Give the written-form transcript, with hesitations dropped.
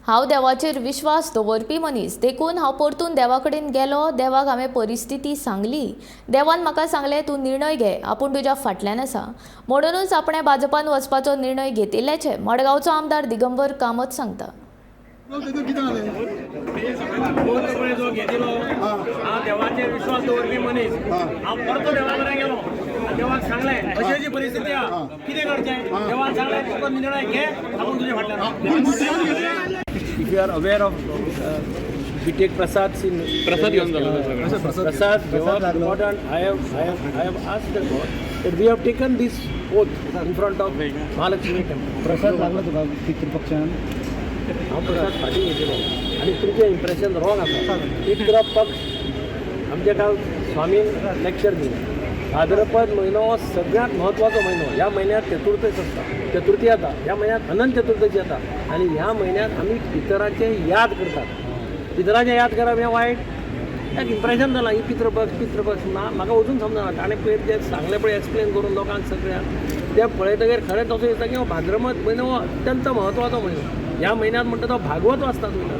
हांव देवाचेर विश्वास दवरपी मनीस, देखून हांव परतून देवा कडेन गेलो. देवाक हांवें परिस्थिती सांगली. देवान म्हाका सांगलें, तूं निर्णय घे, आपूण तुज्या फाटल्यान आसा. म्हणूनच आपणें भाजपान वचपाचो निर्णय घेतिल्ल्याचें मडगांवचो आमदार दिगंबर कामत सांगता. पळय जो घेतिलो, हांव देवाचेर विश्वास दवरपी मनीस. हांव परतो देवा कडेन गेलो आनी देवाक सांगलें, अशी अशी परिस्थिती आहा, कितें करचें? देवान सांगलें, तुका निर्णय घे, आपूण तुज्या फाटल्यान. If you are aware of, we take prasad in प्रसाद घेवन जालो सगळो. Prasad घेवप important. I have asked the God that we have taken this oath in front of Mahalakshmi temple. प्रसाद लागला तुका पितृपक्षान? हांव प्रसाद फाटीं घेतिलो आनी तुमचें इम्प्रेशन रॉंग आसा. पित्र पक्ष, आमच्या काल स्वामीन लेक्चर दिलें. भाद्रपद म्हयनो हो सगळ्यांत म्हत्वाचो म्हयनो. ह्या म्हयन्यांत चतुर्थी आसता, चतुर्थी येता. ह्या म्हयन्यांत अनंत चतुर्दशी येता आनी ह्या म्हयन्यांत आमी पितराचें याद करतात. पितराचें याद करप हें वायट एक इम्प्रेशन जालां ही पित्रपक्ष पित्रपक्ष ना. म्हाका अजून समजना. ताणें पयर जें सांगलें पळय एक्सप्लेन करून लोकांक सगळ्यांक, तें पळयतगीर खरें तसो दिसता की हो भाद्रपद म्हयनो हो अत्यंत म्हत्वाचो म्हयनो. ह्या म्हयन्यांत म्हणटा तो भागवत वाचतात वयता.